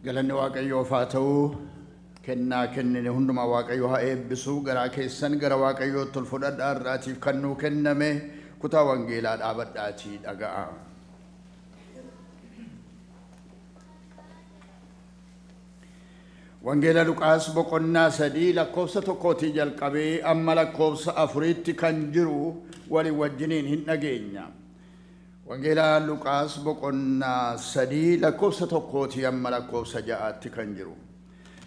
Galanni Waaqayyoof haa ta'u. Kennaa kennine hundumaa Waaqayyo haa eebbisu. Garaa keessan gara Waaqayyootti ol fudhadhaa. Har'aatiif kan nuu kenname kutaa wangeelaa dhaabadhaatii dhaga'a. Wangeela Luqaas boqonnaa 3 lakkoofsa 1 jalqabee amma lakkoofsa 4tti kan jiru walii wajjiniin hin dhageenya. Wangeela Luqaas boqonnaa 3 lakkoofsa 1 amma lakkoofsa 6tti kan jiru.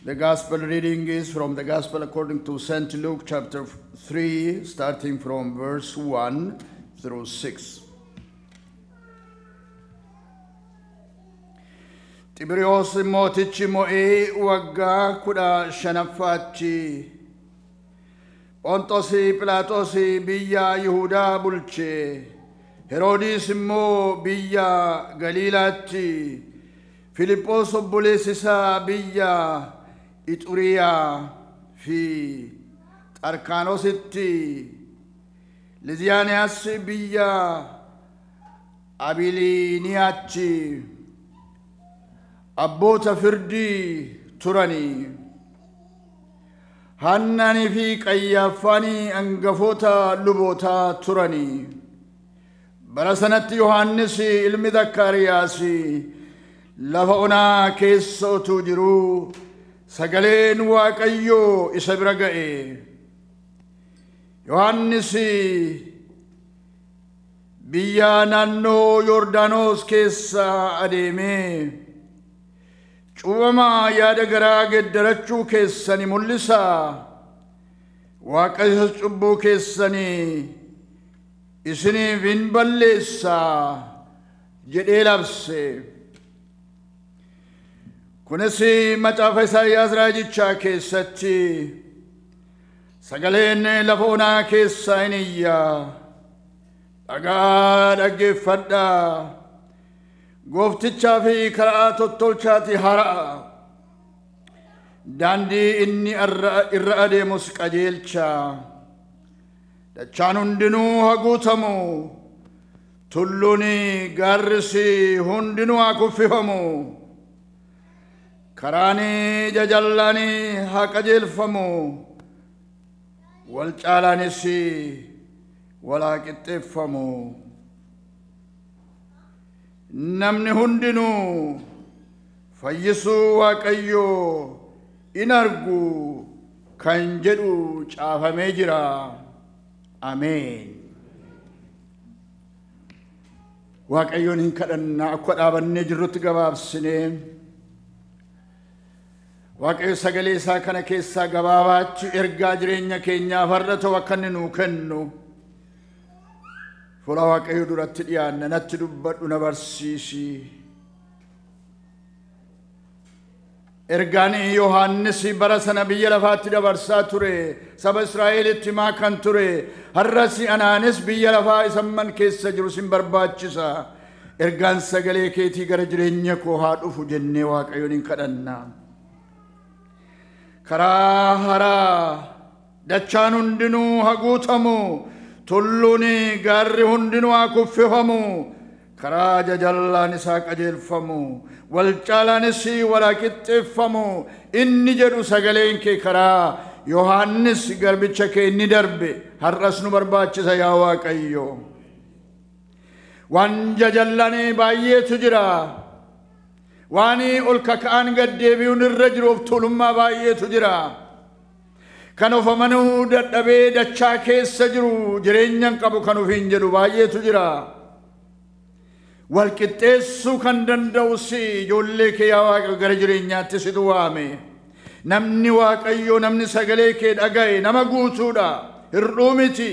The gospel reading is from the Gospel according to St. Luke chapter 3, starting from verse 1 through 6. Xibriyoos mootichi mo'ee waggaa 15ffaatti Phonxoos Phiilaaxoos biyya Yihuudaa bulche. Heroodis immoo biyya Galiilaatti, Filiphos obboleessi isaa biyya Ixuriyaa fi Xarkaanositti, Liziyaaniyaas biyya Abiliiniyaatti abboota firdii turanii. Hannaanii fi Qayyaaffaan hangafoota lubootaa turanii. Bara sanatti Yohaannis ilmi Zakkaariyaas lafa onaa keessa utuu jiruu sagaleen Waaqayyoo isa bira ga'e. Yohaannis biyya naannoo Yordaanos keessa adeemee cuuphamaa yaada garaa geeddarachuu keessanii mul'isa. Waaqayyo cubbuu keessanii isiniif hin balleessa jedhee labse. Kunis macaafa Isaayyaas raajichaa keessatti sagaleen lafa onaa keessa hin iyya. Dhagaa dhaggeeffadhaa. Gooftichaa fi karaa tottolchaati hara'a. Daandii inni irra adeemus qajeelcha. Dachaan hundinuu haa guutamu. Tulluun gaarris hundinuu haa kuffifamu. Karaan jajallaan haa qajeelfamu. Wal caalaanis wal haa qixxeeffamu. Namni hundinuu fayyisuu Waaqayyoo in argu kan jedhu caafamee jira. Ameen. Waaqayyoon hin kadhannaa akka dhaabannee jirrutti gabaabsinee Waaqayyo sagalee isaa kana keessaa gabaabaatti ergaa jireenya keenyaaf har'a ta'u akka inni nuu kennu fuula Waaqayyo duratti dhiyaanna. Natti dubbadhu, na barsiisi. Ergaan Yohaannis bara sana biyya lafaatti dabarsaa ture, saba Israa'elitti himaa kan ture, har'as anaanis biyya lafaa isamman keessa jiru sin barbaachisa. Ergaan sagalee keetii gara jireenya koo haa dhufu jennee Waaqayyoon hin kadhanna. Karaa haraa dachaan hundinuu haa guutamu, tulluun gaarri hundinuu haa kuffifamu, karaa jajallaan isaa qajeelfamu, wal caalaanis wal haa qixxeeffamu. Inni jedhu sagaleen kee karaa Yohaannis garbicha kee inni darbe har'as nu barbaachisa yaa Waaqayyo. Waan jajallaan baay'eetu jira. Waan ol kaka'an gad deebi'uun irra jiru of tuulummaa baay'eetu jira. Kan of amanuu dadhabee dachaa keessa jiru jireenya hin qabu kan ofiin jedhu baay'eetu jira. Wal qixxeessuu kan danda'u si ijoollee kee yaa Waaqa gara jireenyaatti situ waame. Namni Waaqayyoo namni sagalee kee dhaga'e nama guutuudha, hir'uu miti.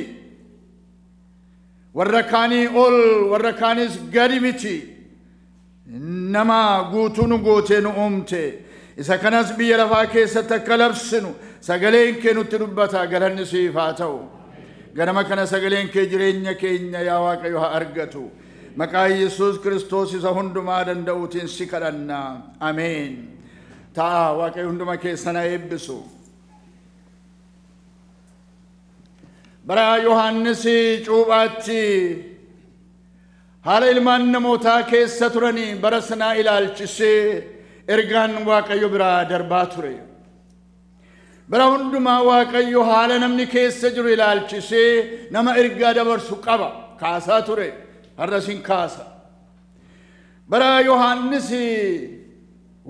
Warra kaanii ol warra kaanis gadi miti. Nama guutuu nu gootee nu uumte. Isa kanas biyya lafaa keessatti akka labsinu sagaleen kee nutti dubbata. Galanni siif haa ta'u. Ganama kana sagaleen kee jireenya keenya yaa Waaqayyo haa argatu. Maqaa Yesuus Kiristoos isa hundumaa danda'uutiin si kadhanna. Ameen. Ta'a Waaqayyo hunduma keessan haa eebbisu. Bara Yohaannis cuuphaatti haala ilmaan namootaa keessa turanii bara sanaa ilaalchisee Ergaan Waaqayyo biraa darbaa ture. Bara hundumaa Waaqayyo haala namni keessa jiru ilaalchisee nama ergaa dabarsu qaba. Kaasaa ture. Har'as hin kaasa. Bara Yohaannis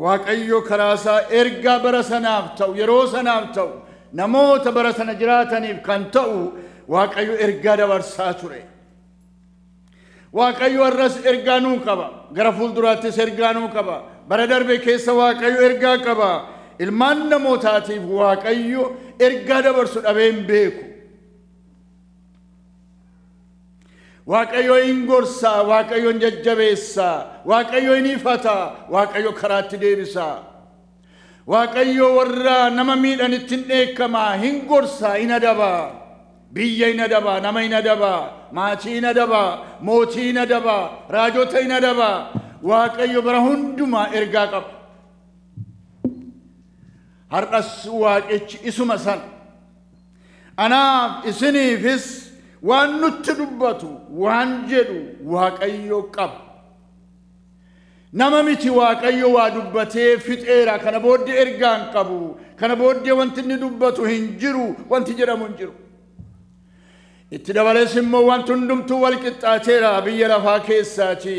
Waaqayyo karaa isaa ergaa bara sanaaf ta'u, yeroo sanaaf ta'u, namoota bara sana jiraataniif kan ta'u Waaqayyo ergaa dabarsaa ture. Waaqayyo har'as ergaa nuu qaba. Gara fuulduraattis ergaa nuu qaba. Bara darbe keessa Waaqayyo ergaa qaba. Ilmaan namootaatiif Waaqayyo ergaa dabarsu dhabee hin beeku. Waaqayyo hin gorsaa, Waaqayyo hin jajjabeessaa, Waaqayyo hin ifataa, Waaqayyo karaatti deebisaa. Waaqayyo warra nama miidhanitti hin dheekkamaa, hin gorsaa, hin adabaa. Biyya hin adabaa, nama hin adabaa, maatii hin adabaa, mootii hin adabaa, raajota hin adabaa. Waaqayyo bara hundumaa ergaa qaba. Har'as Waaqichi isuma sana. Anaaf isiniifis waan nutti dubbatu, waan jedhu Waaqayyo qaba. Nama miti Waaqayyo waa dubbatee fixeera, kana booddee ergaa hin qabu, kana booddee wanti inni dubbatu hin jiru, wanti jedhamu hin jiru. Itti dabalees immoo wanti hundumtuu wal qixxaateera biyya lafaa keessaati.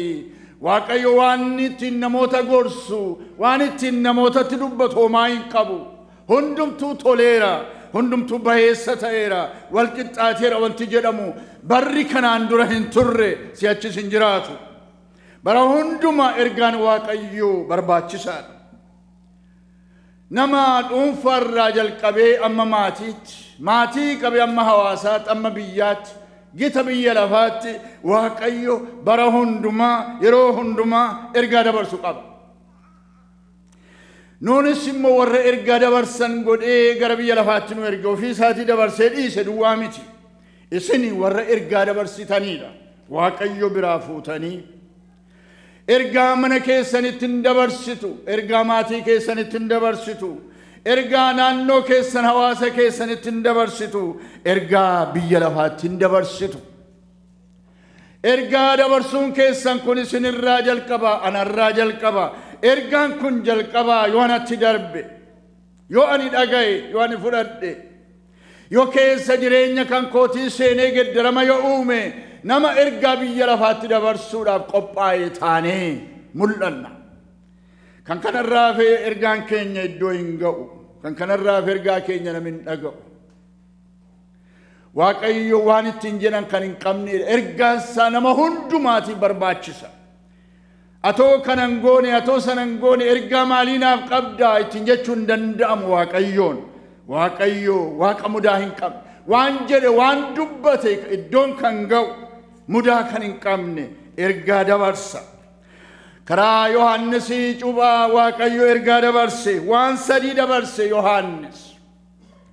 Waaqayyo waan ittiin namoota gorsu, waan ittiin namootatti dubbatu homaa hin qabu. Hundumtuu toleera, hundumtuu baheessa ta'eera, wal qixxaateera wanti jedhamu barri kanaan dura hin turre, si'achis hin jiraatu. Bara hundumaa ergaan Waaqayyoo barbaachisaadha. Nama dhuunfaarraa jalqabee amma maatiitti, maatii qabee amma hawaasaatti, amma biyyaatti, gita biyya lafaatti Waaqayyo bara hundumaa, yeroo hundumaa ergaa dabarsu qaba. Nuunis immoo warra ergaa dabarsan godhee gara biyya lafaatti nu erge, ofii isaatii dabarsee dhiise duwwaa miti. Isin warra ergaa dabarsitaniidha. Waaqayyo biraa fuutanii ergaa mana keessanitti hin dabarsitu, ergaa maatii keessanitti hin dabarsitu, ergaa naannoo keessan hawaasa keessanitti hin dabarsitu, ergaa biyya lafaatti hin dabarsitu. Ergaa dabarsuun keessan kun isinirraa jalqaba, anarraa jalqaba. Ergaan kun jalqaba yoo anatti darbe, yoo ani dhaga'e, yoo ani fudhadhe, yoo keessa jireenya kan kootii seenee geddarama yoo uume, nama ergaa biyya lafaatti dabarsuudhaaf qophaa'e taanee mul'anna. Kan kanarraa hafe ergaan keenya iddoo hin ga'u. Kan kanarraa hafe ergaa keenya namni hin dhaga'u. Waaqayyo waan ittiin jedhan kan hin qabnedha. Ergaan isaa nama hundumaatiif barbaachisa. Atoo kanan goone, atoo sanan goone, ergaa maalii naaf qabdaa ittiin jechuun hin danda'amu Waaqayyoon. Waaqayyo Waaqa mudaa hin qabne. Waan jedhe, waan dubbate iddoon kan ga'u, mudaa kan hin qabne ergaa dabarsa. Karaa Yohaannis cuuphaa Waaqayyo ergaa dabarse, waan sadii dabarse Yohaannis.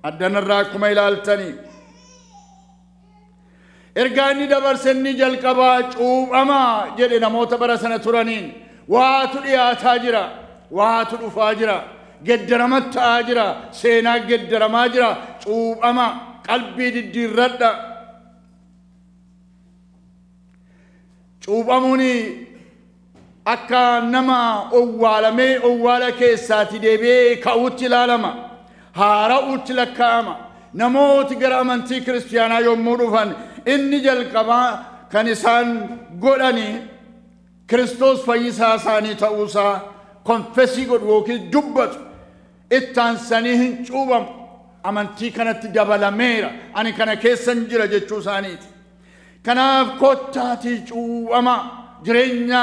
Addanarraa akkuma ilaaltanii. Ergaa inni dabarse inni jalqabaa cuuphamaa jedhe namoota bara sana turaniin. Waatu dhiyaataa jira, waatu dhufaa jira, geddarama ta'aa jira, seenaa geddaramaa jira, cuuphama, qalbii diddiirradha. Cuuphamuun akka nama owwaalamee owwaala keessaati deebi'ee ka'uutti ilaalama, haara'uutti lakkaa'ama. Namooti gara amantii kiristiyaanaa yommuu dhufan inni jalqabaa kan isaan godhani Kiristoos fayyisaa isaanii ta'uusaa konfesii godhu yookiin dubbatu. Ittaansanii hin cuuphamu. Amantii kanatti dabalameera, ani kana keessan jira jechuu isaaniiti. Kanaaf kottaatii cuuphama, jireenya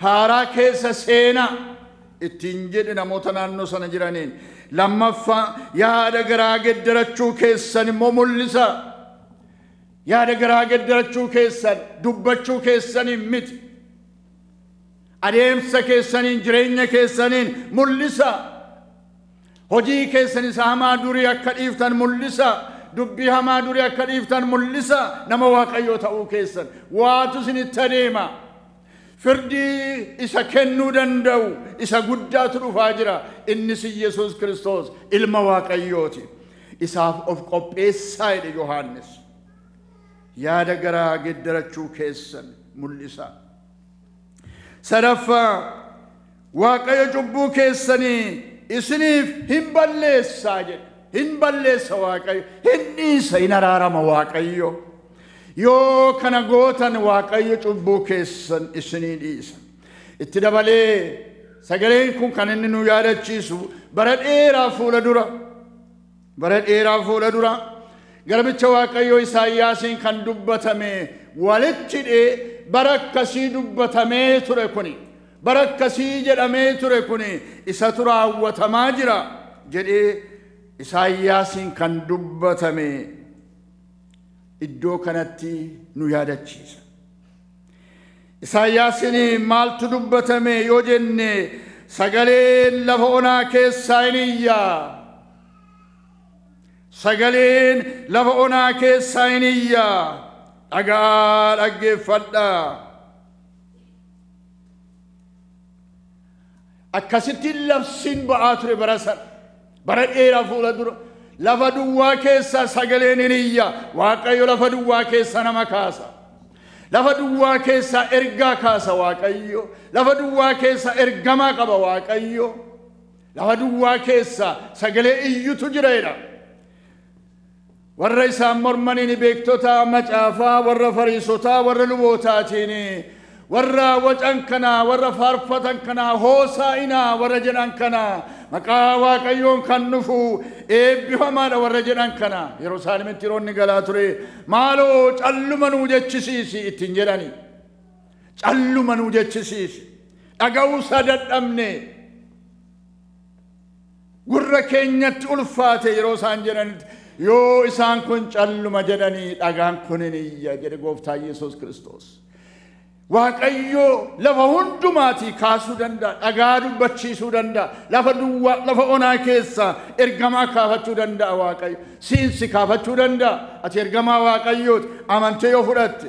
haaraa keessa seenaa ittiin jedhe namoota naannoo sana jiraniin. Lammaffaa yaada garaa geddarachuu keessan immoo mul'isa. Yaada garaa geddarachuu keessan dubbachuu keessaniin miti. Adeemsa keessaniin, jireenya keessaniin mul'isa. Hojii keessan isa hamaa durii akka dhiiftan mul'isa. Dubbii hamaa durii akka dhiiftan mul'isa. Nama Waaqayyoo ta'uu keessan. Waatu isinitti adeema. Firdii isa kennuu danda'u isa guddaatu dhufaa jira. Innis Yesuus Kiristoos ilma Waaqayyooti. Isaaf of qopheessaa jedhe Yohaannis. Yaada garaa geddarachuu keessan mul'isa. Sadaffaa Waaqayyo cubbuu keessanii isiniif hin balleessaa jedhe. Hin balleessa Waaqayyo, hin dhiisa, hin araarama Waaqayyo. Yoo kana gootan Waaqayyo cubbuu keessan isinii dhiisa. Itti dabalee sagaleen kun kan inni nu yaadachiisu bara dheeraa fuula dura, bara dheeraa fuula dura garbicha Waaqayyoo Isaayyaasiin kan dubbatame walitti hidhee bara akkasii dubbatamee ture kuni, bara akkasii jedhamee ture kuni isatu raawwatamaa jira jedhee Isaayyaasiin kan dubbatame iddoo kanatti nu yaadachiisa. Isaayyaasiin maaltu dubbatame yoo jenne sagaleen lafa onaa keessaa hin iyyaa. Sagaleen lafa onaa keessaa hin iyyaa. Dhagaa dhaggeeffadhaa. Akkasitti labsiin ba'aa ture bara sana. Bara dheeraa fuula dura. Lafa duwwaa keessaa sagaleen hin iyya. Waaqayyo lafa duwwaa keessaa nama kaasa. Lafa duwwaa keessaa ergaa kaasa Waaqayyo. Lafa duwwaa keessaa ergamaa qaba Waaqayyo. Lafa duwwaa keessaa sagalee iyyutu jira jedha. Warra isaan mormaniin beektota macaafaa, warra fariisotaa, warra lubootaatiin, warra wacan kanaa, warra faarfatan kanaa, hoosaa'inaa warra jedhan kanaa, maqaa Waaqayyoon kan dhufu eebbifamaadha warra jedhan kanaa. Yerusaalemitti yeroo inni galaa ture maaloo calluma nuu jechisiisi ittiin jedhani. Calluma nuu jechisiisi. Dhaga'uusaa dadhabne. Gurra keenyatti ulfaate yeroo isaan jedhanitti yoo isaan kun calluma jedhanii dhagaan kun hin iyya jedhe Gooftaa Yesuus Kiristoos. Waaqayyo lafa hundumaatii kaasuu danda'a, dhagaa dubbachiisuu danda'a, lafa duwwaa, lafa onaa keessaa ergamaa kaafachuu danda'a Waaqayyo. Siinsi kaafachuu danda'a. Ati ergamaa Waaqayyooti amantee yoo fudhatte.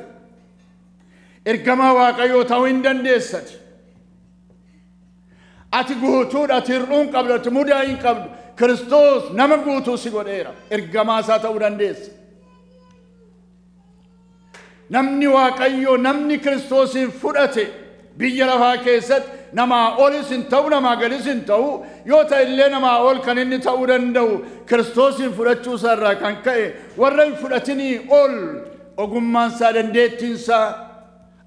Ergamaa Waaqayyoo ta'uu hin dandeessati. Ati guutuudha, ati hir'uu hin qabdu, ati mudaa hin qabdu. Kiristoos nama guutuu si godheera. Ergamaa isaa ta'uu dandeessa. Namni Waaqayyoo, namni Kiristoosiin fudhate biyya lafaa keessatti namaa olis hin ta'u, namaa gadis hin ta'u, yoo ta'e illee namaa ol kan inni ta'uu danda'u Kiristoosiin fudhachuu isaa irraa kan ka'e warra hin fudhatinii ol ogummaan isaa, dandeettiin isaa,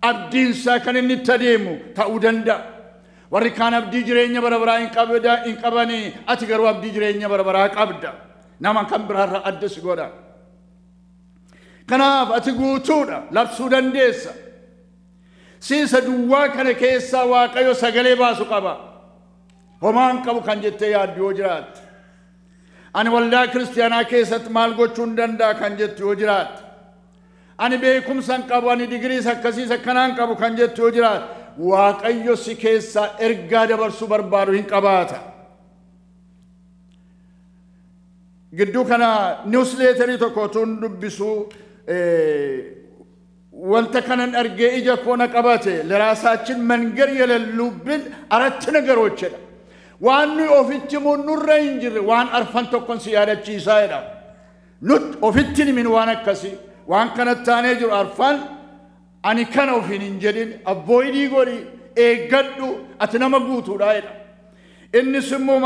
abdiin isaa kan inni itti adeemu ta'uu danda'a. Warri kaan abdii jireenya bara baraa hin qabanii, ati garuu abdii jireenya bara baraa qabda. Nama kan biraarraa adda si godha. Kanaaf ati guutuudha, labsuu dandeessa. Siisa duwwaa kana keessaa Waaqayyo sagalee baasu qaba. Homaan qabu kan jettee yaaddu yoo jiraatte. Ani waldaa kiristaanaa keessatti maal gochuu hin danda'a kan jettu yoo jiraatte. Ani beekumsa hin qabu, ani digiriis akkasiis akkanaa hin qabu kan jettu yoo jiraatte. Waaqayyo si keessaa ergaa dabarsuu barbaadu hin qabaata. Gidduu kana niwusleetarii tokko utuun dubbisuu wanta kanan argee ija koo na qabate ለራሳችን መንገር የሌሉብን አራት ነገሮች jedha. Waan nuyi ofitti himuun nurra hin jirre waan arfan tokkon si yaadachiisaa jedha. Nut ofitti himin waan akkasii waan kanatti taanee jiru arfan ani kana ofiin hin jedhin avoidii godhi eeggadhu ati nama guutuudha jedha. Innis immoo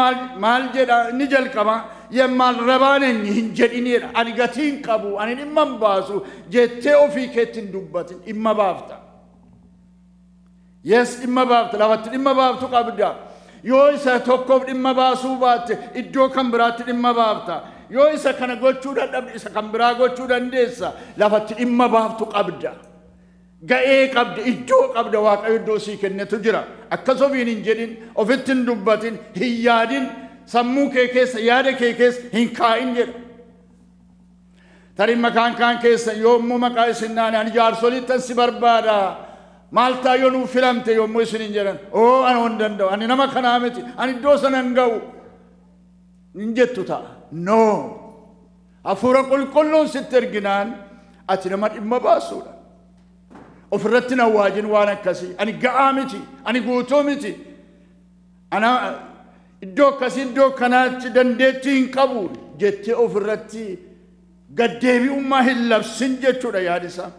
maal jedha inni jalqaba የማልረባ ነኝ hin jedhin jedha. Ani gatii hin qabu, ani dhimma hin baasu jettee ofii keetti hin dubbatin, dhimma baafta. Yes, dhimma baafta, lafatti dhimma baaftu qabda. Yoo isa tokkoof dhimma baasuu baatte iddoo kan biraatti dhimma baafta. Yoo isa kana gochuu dadhabde isa kan biraa gochuu dandeessa. Lafatti dhimma baaftu qabda. Ga'ee qabda, iddoo qabda, Waaqayyo iddoo sii kennetu jira. Akkas ofiin hin jedhin, ofitti hin dubbatin, hin yaadin, sammuu kee keessa, yaada kee keessa hin kaa'in jedha. Tarii maqaan kaan keessa yommuu maqaa isin naane ani jaarsolittan si barbaada. Maal ta'a yoo nuuf filamte yommuu isin hin jedhan, oo ani hin danda'u, ani nama kanaa miti, ani iddoo sana hin ga'u hin jettu ta'a. No. Hafuura qulqulluun sitti erginaan ati nama dhimma baasuudha. Ofirratti hin awwaajin waan akkasii. Ani ga'aa miti, ani guutuu miti. Ana iddoo akkasii iddoo kanaatti dandeettii hin qabu jettee ofirratti gaddeebi'ummaa hin labsin jechuudha yaadisaa.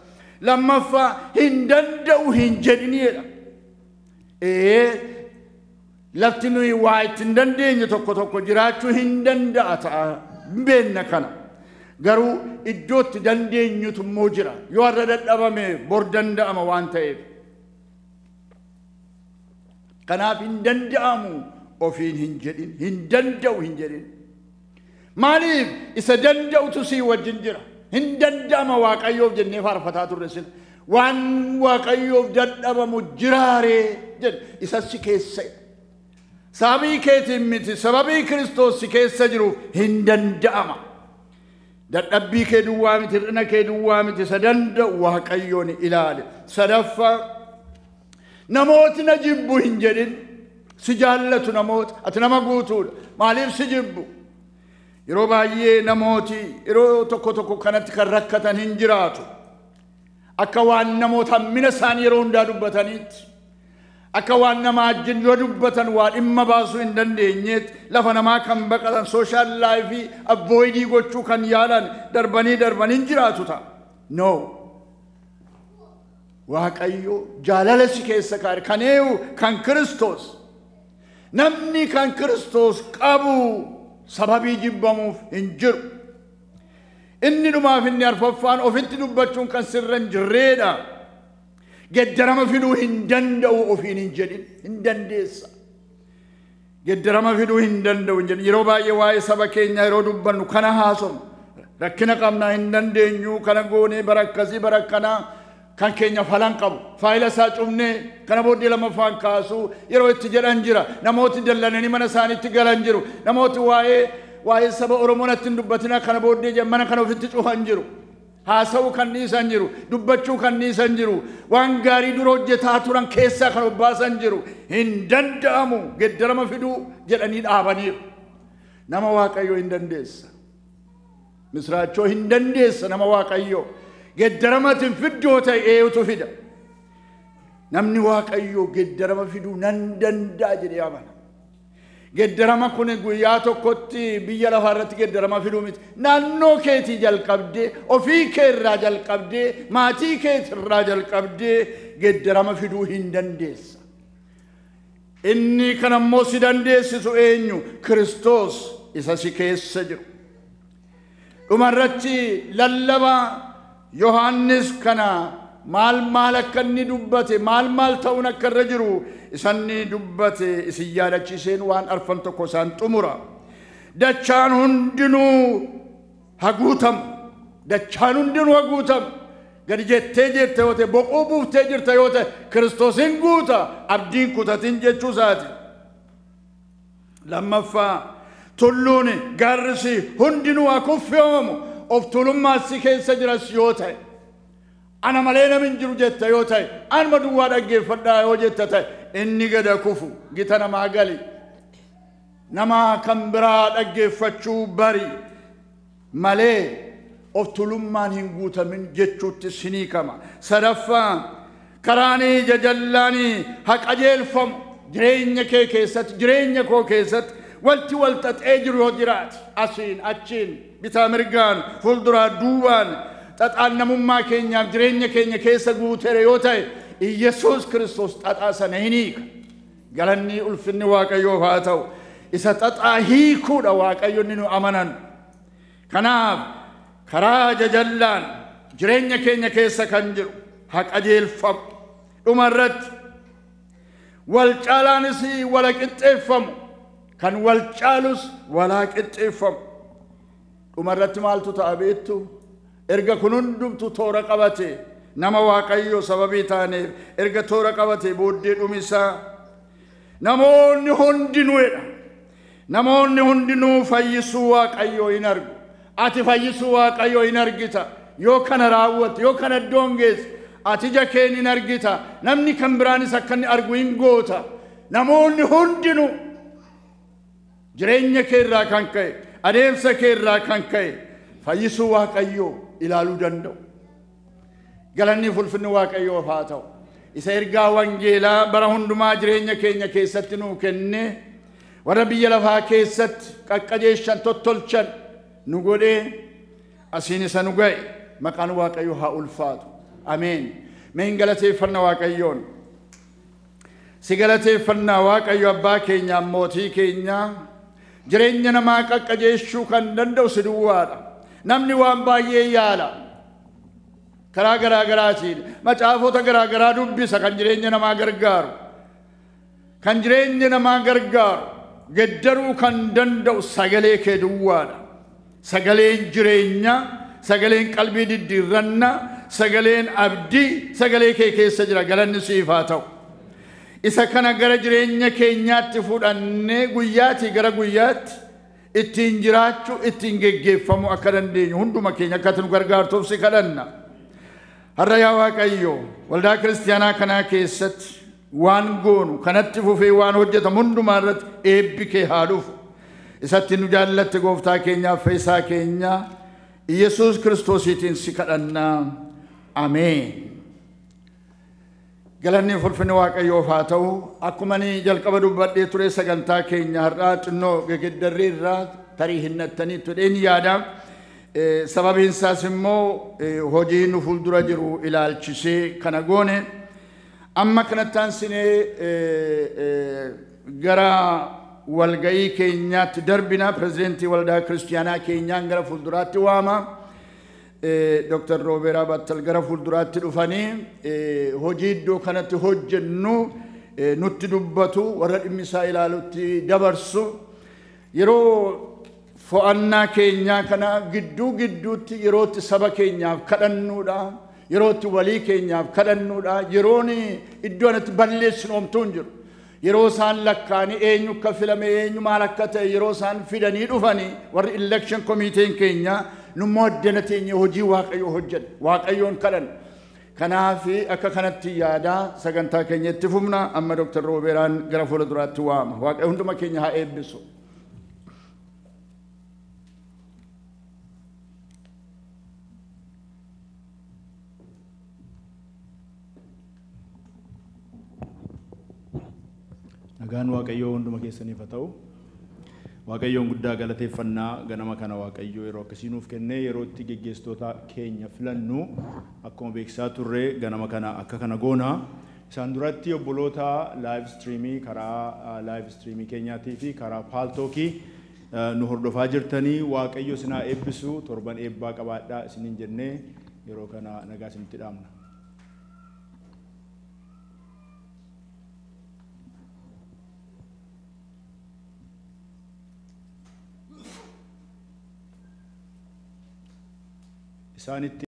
Lammaffaa hin danda'u hin jedhin jedha. Lafti nuyi waa itti hin dandeenye tokko tokko jiraachuu hin danda'a ta'a hin beekna kana. Garuu iddootti dandeenyutu immoo jira. Yoo har'a dadhabame bor danda'ama waan ta'eef. Kanaaf hin danda'amu ofiin hin jedhin, hin danda'u hin jedhin. Maaliif isa danda'utu sii wajjin jira. Hin danda'ama Waaqayyoof jennee faarfataa turre sin. Waan Waaqayyoof dadhabamu jiraaree jedhe isa si keessa. Sababii keetiin miti, sababii Kiristoos si keessa jiruuf hin danda'ama. Dadhabbii kee duwwaa miti, hir'ina kee duwwaa miti, isa danda'u Waaqayyoon ilaale. Sadaffaa, namooti na jibbu hin jedhin. Si jaallatu namoota, ati nama guutuudha. Maaliif si jibbu? Yeroo baay'ee namooti yeroo tokko tokko kanatti kan rakkatan hin jiraatu. Akka waan namoota hammina isaanii yeroo hundaa dubbataniitti. Akka waan nama wajjin yoo dubbatan waa dhimma baasuu hin dandeenyeetti lafa namaa kan baqatan, social life avoid gochuu kan yaalan, darbanii darbanii hin jiraatu ta'a. No. Waaqayyo jaalala si keessa kaa'e kan eenyu? Kan Kiristoos. Namni kan Kiristoos qabu sababii jibbamuuf hin jiru. Inni dhumaaf inni arfaffaan ofitti dubbachuun kan sirra hin jirreedha. Geddarama fiduu hin danda'u ofiin hin jedhin, hin dandeessa. Geddarama fiduu hin danda'u hin jedhin. Yeroo baay'ee waa'ee saba keenyaa yeroo dubbannu kana haasofnu. Rakkina qabnaa, hin dandeenyu, kana goonee, bara akkasii, bara akkanaa, kan keenya falan qabu. Faayila isaa cufnee kana booddee lammaffaan kaasuu yeroo itti jedhan jira. Namooti dallananii mana isaaniitti galan jiru. Namooti waa'ee saba Oromoo natti hin dubbatina kana booddee mana kana ofitti cufan jiru. Haasa'uu kan dhiisan jiru, dubbachuu kan dhiisan jiru, waan gaarii dura hojjetaa turan keessaa kan obbaasan jiru. Hin danda'amu geddarama fiduu jedhanii dhaabaniiru. Nama Waaqayyoo, hin dandeessa. Misraachoo, hin dandeessa nama Waaqayyoo. Geddaramatiin fiddoo ta'e eenyutu fida? Namni Waaqayyoo geddarama fiduu nan danda'a jedhee amana. Geddarama kun guyyaa tokkotti biyya lafaa irratti geddarama fiduu miti. Naannoo keetii jalqabdee, ofii kee irraa jalqabdee, maatii keetirraa jalqabdee geddarama fiduu hin dandeessa. Inni kan ammoo si dandeessisu eenyu? Kiristoos isa si keessa jiru. Dhumarratti lallaba Yohaannis kana maal maal akka inni dubbate, maal maal ta'uun akka irra jiru isanni dubbate isin yaadachiiseen waan arfan tokko isaan xumura. Dachaan hundinuu haguutamu. Dachaan hundinuu haguutamu. Gadi jettee jirta yoo ta'e, boquu buuftee jirta yoo ta'e, Kiristoos hin guuta, abdiin kutatin jechuu isaati. Lammaffaa, tulluun gaarrisi hundinuu haa kuffifamu. Of tuulummaas si keessa jiras yoo ta'e, ana malee namni hin jiru jetta yoo ta'e, anuma duwwaa dhaggeeffadhaa yoo jetta ta'e, inni gada kufu. Gita namaa gali. Nama kan biraa dhaggeeffachuu bari malee of tuulummaan hin guutamin jechuutti sinii kama. Sadaffaa, karaanii jajallaanii haa qajeelfamu. Jireenya kee keessatti, jireenya koo keessatti wanti wal xaxee jiru yoo jiraate, asiin achiin, bitaa mirgaan, fuulduraa duubaan, xaxaan namummaa keenyaaf jireenya keenya keessa guutere yoo ta'e, Iyyasuus Kiristoos xaxaa sana hin hiika. Galanni ulfinni Waaqayyoof haa ta'u. Isa xaxaa hiikuudha Waaqayyo inni nu amanan. Kanaaf karaa jajallaan jireenya keenya keessa kan jiru haa qajeelfamu. Dhuma irratti wal caalaanis wala qixxeeffamu. Kan wal caalus walaa qixxeeffamu. Dhuma irratti maaltu ta'a beektu? Erga kun hundumtu toora qabate, nama Waaqayyo sababii taaneef erga toora qabate booddee dhumisaa namoonni hundinuudha. Namoonni hundinuu fayyisuu Waaqayyoo hin argu. Ati fayyisuu Waaqayyoo hin argita. Yoo kana raawwatte, yoo kana iddoon geesse, ati ija keen hin argita. Namni kan biraanis akka inni argu hin goota. Namoonni hundinuu jireenya kee irraa kan ka'e, adeemsa kee irraa kan ka'e fayyisuu Waaqayyoo ilaaluu danda'u. Galanni ulfinni Waaqayyoof haa ta'u. Isa ergaa wangeelaa bara hundumaa jireenya keenya keessatti nuu kennee, warra biyya lafaa keessatti qaqqajeeshan tottolchan nu godhee asiin isa nu ga'e, maqaan Waaqayyoo haa ulfaatu. Ameen. Mee hin galateeffanna Waaqayyoon. Si galateeffannaa Waaqayyo abbaa keenyaa mootii keenyaa jireenya namaa qaqqajeeshuu kan danda'u si duwwaadha. Namni waan baay'ee yaala. Karaa garaa garaatiin macaafota garaa garaa dubbisa kan jireenya namaa gargaaru. Kan jireenya namaa gargaaru geddaruu kan danda'u sagalee kee duwwaadha. Sagaleen jireenyaa, sagaleen qalbii diddiirrannaa, sagaleen abdii sagalee kee keessa jira. Galanni siif haa ta'u. Isa kana gara jireenya keenyaatti fudhannee guyyaatii gara guyyaatti ittiin jiraachuu, ittiin geggeeffamuu akka dandeenyu hunduma keenya akka nu gargaartuuf si kadhanna. Har'a yaa Waaqayyo waldaa kiristaanaa kanaa keessatti waan goonu kanatti fufee waan hojjetamu hundumaa irratti eebbi kee haa dhufu. Isatti nu jaallatte gooftaa keenyaaf fayyisaa keenya Iyesuus Kiristoosiitiin si kadhannaa. Ameen. Galanni ulfinni Waaqayyoof haa ta'u. Akkuma ani jalqaba dubbadhee ture sagantaa keenya har'aa xinnoo gegeddarree irraa tarii hinnattanii tudheen yaada. Sababiin isaas immoo hojii nu fuuldura jiru ilaalchisee kana goone. Amma kanatti aansinee gara walga'ii keenyaatti darbina. Pirezidentii waldaa kiristiyaanaa keenyaan gara fuulduraatti waama. Dr. Roobeeraa Battal gara fuulduraatti dhufanii hojii iddoo kanatti hojjennu nutti dubbatu, warra dhimmi isaa ilaalutti dabarsu. Yeroo fo'annaa keenyaa kana gidduu gidduutti yerootti saba keenyaaf kadhannuudha. Yerootti walii keenyaaf kadhannuudha. Yeroon iddoo kanatti balleessinu homtuu hin jiru. Yeroo isaan lakkaanii eenyu akka filame eenyu maal akka ta'e yeroo isaan fidanii dhufanii warri election committee keenya nummoo addana teenye hojii Waaqayyoo hojjenna. Waaqayyoon kadhanna. Kanaaf akka kanatti yaadaa sagantaa keenya itti fufna. Amma Dr. Roobeeraan gara fuula duraatti waama. Waaqayyo hunduma keenya haa eebbisu. Nagaan Waaqayyoo hunduma keessaniif haa ta'u. Waaqayyoon guddaa galateeffannaa ganama kana Waaqayyoo yeroo akkasii nuuf kennee yeroo itti geggeessitoota keenya filannu akkuma beeksisaa turre ganama kana akka kana goona. Isaan duratti obboloota live streamii karaa live streamii keenyaatii fi karaa paaltookii nu hordofaa jirtanii Waaqayyo isin haa eebbisu, torban eebbaa qabaadhaa isiniin jennee yeroo kana nagaa isinitti dhaamna. Isaanitti